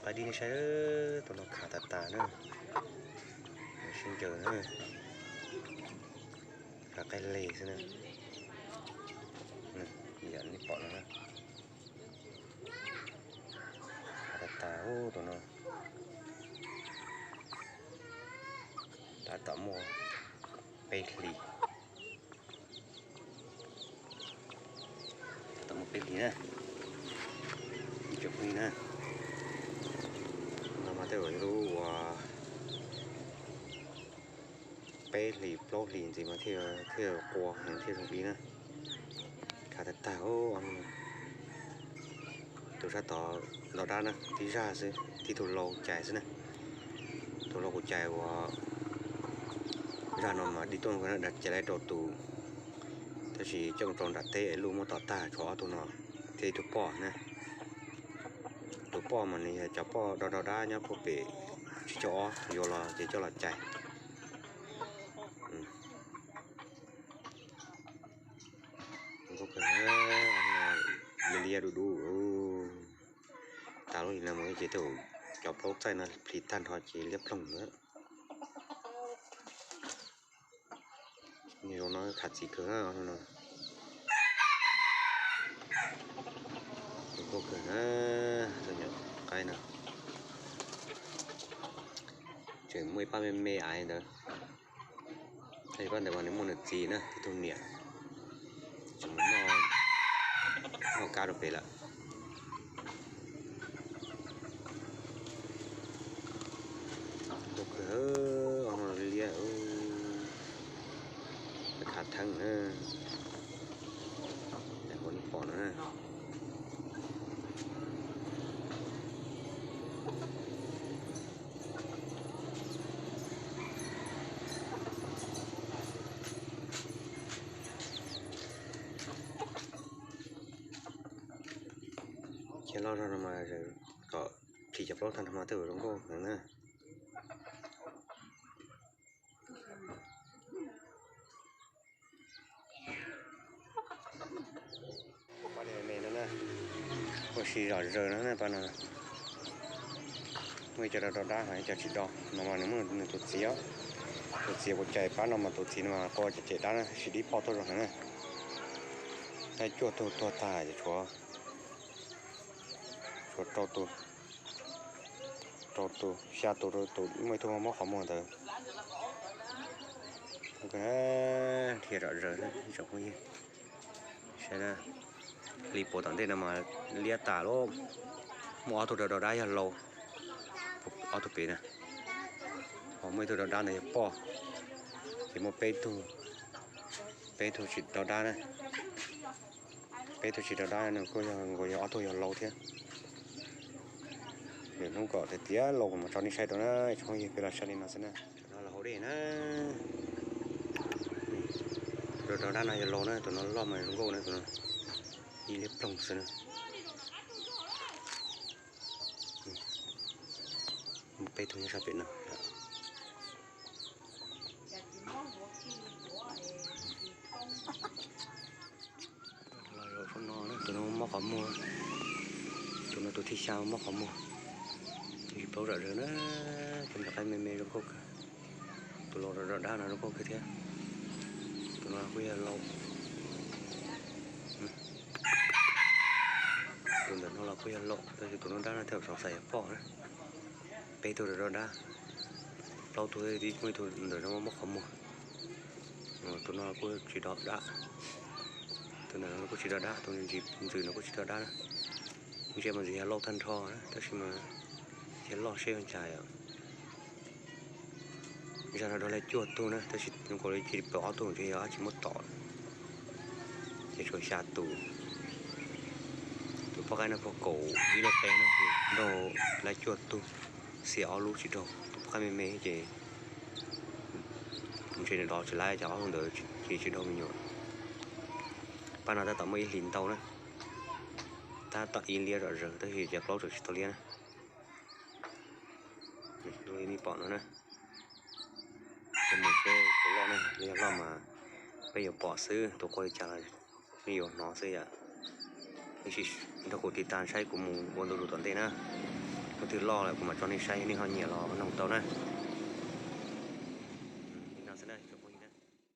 Qai dib nej saib, tus no khav tas tas na, sib ncaws na, khav qaij leg xwb na, yam nej pom no na, khav tas tas tus no. Tab tom muaj peb hlis, tab tom muaj peb hlis na, ib tsoom phooj ywg na. No mas tej zaum yog lub uas peb hlis plaub hlis ntxiv mas thiaj, thiaj qua heev thiaj zoo dib na. Khav tag tag. Tus sab tod ntau dab na, tib zaj xwb, tib tug lau cais xwb na. Tus lau kuv cais uas zaj no mas dib tuaj cais lawm rau tus, tab sis coj mus rau nram teb es luj muab tom tag tshuav ob tug no thiab ib tug poj na. Tus poj mas nws yog cov poj do do dab nyob puag pem tsib caug ob yuav los ces coj los cais. Liab liab dub dub. Tas lub hlis no mus ces tej zaum cov plaub txaij no plhis tag nrho ces liab ploog lawm. Zoo no khav txiv kawg no. Zoo nkauj kawg na, tus nyuam qaib no. Tseem muaj ib pab me me aiv ntawd. Ib pab ntawd mas nws muaj nws txiv na, ib tug niam. Tseem noj kab rau pem lawm. Nkauj kawg, ob no liab, khav theeb na. Ua nej pom no na. Ces loj zog no mas kom plhis cov plaub tag nrho mas tej zaum zoo nkauj heev na. Pab me no na, ua si zom zaws no na pab no. Muaj ib co do do dab, ib co tsis do no mas nws muaj nws tus txiv os. Tus txiv kuv cais pab no mas tus txiv no mas qua cem cem dab na, sis dib poj tuaj zoo heev na. Dab cuaj tug tuag tag ces tshuav, tshuav rau tus, rau tus xya tus, tus muaj ib tug mob qhov muag ntawd. Dhia zom zaws tsoom phooj ywg. Saib na, hli puav tom ntej no mas liab tas lawm. Muaj ob tug do do dab yog lau, ob tug pem na, ho muaj ib tug do dab ntawd yog poj, ces muaj peb tug, peb tug tsis do dab na. Peb tug tsis do dab no kuj yog nkaus yog ob tug yog lau thiab. Lwm hnub kom tiav tiav los kuv mam tso nej saib dua na, tsoom phooj ywg, peb los saib li no xwb na. Tus no los hauv dej na. Tus do do dab no yog lau na, tus no loj mas zoo nkauj na, tus no ib liab ploog xwb na. Muaj peb tug nyob sab pem no. Los zaum saum no, tus no mob qhov muag, tus no tus thib xya mob qhov muag. Tsis paub zom zaws na, cov ntawm qaib me me zoo nkauj kawg. Tus laus do do dab no zoo nkauj kawg thiab. Tus no kuj yog lau. Tus ntawm no los kuj yog lau, tab sis tus no dab no thiaj xav xav yog poj na. Peb tug do do dab, plaub tug, muaj ib tug ntawm no mob qhov muag. Tus no kuj tsis do dab, tus ntawm no kuj tsis do dab, tus ntsis ntxwm no kuj tsis do dab na. Ntshe mas ntshe yog lau tag nrho na, tab sis mas yog loj seb ua cas yom. Zaj no do lawv cuaj tug na, tab sis zoo nkaus li cia li pom ob tug ntshe yog dab tsi muab tom, ces tshuav xya tus. Tus poj qaib no puag kaum ib lub qe no ces nrog lawv cuaj tug, xiam ob lub tsis raug. Tus poj qaib me me ces ntshe nws dov tsis laib ces ob tug ntawd ces tsis raug me nyuam. Pab no tab tom muaj ib hlis ntau na, tab tom ib liab zom zaws tab sis cov plaub tseem tsis tau liab na. Li nej pom no na, mus seb tus loj ne, yog loj mas peb yuav pom xwb, tus qua li cas los nej yuav hnov xwb yom. Sim nrog kuv tiv tas saib kuv mus ua ntu zus tom ntej na. Thaum twg loj lawm kuv mam tso nej saib, nej ho nyiam los ho nug tau na.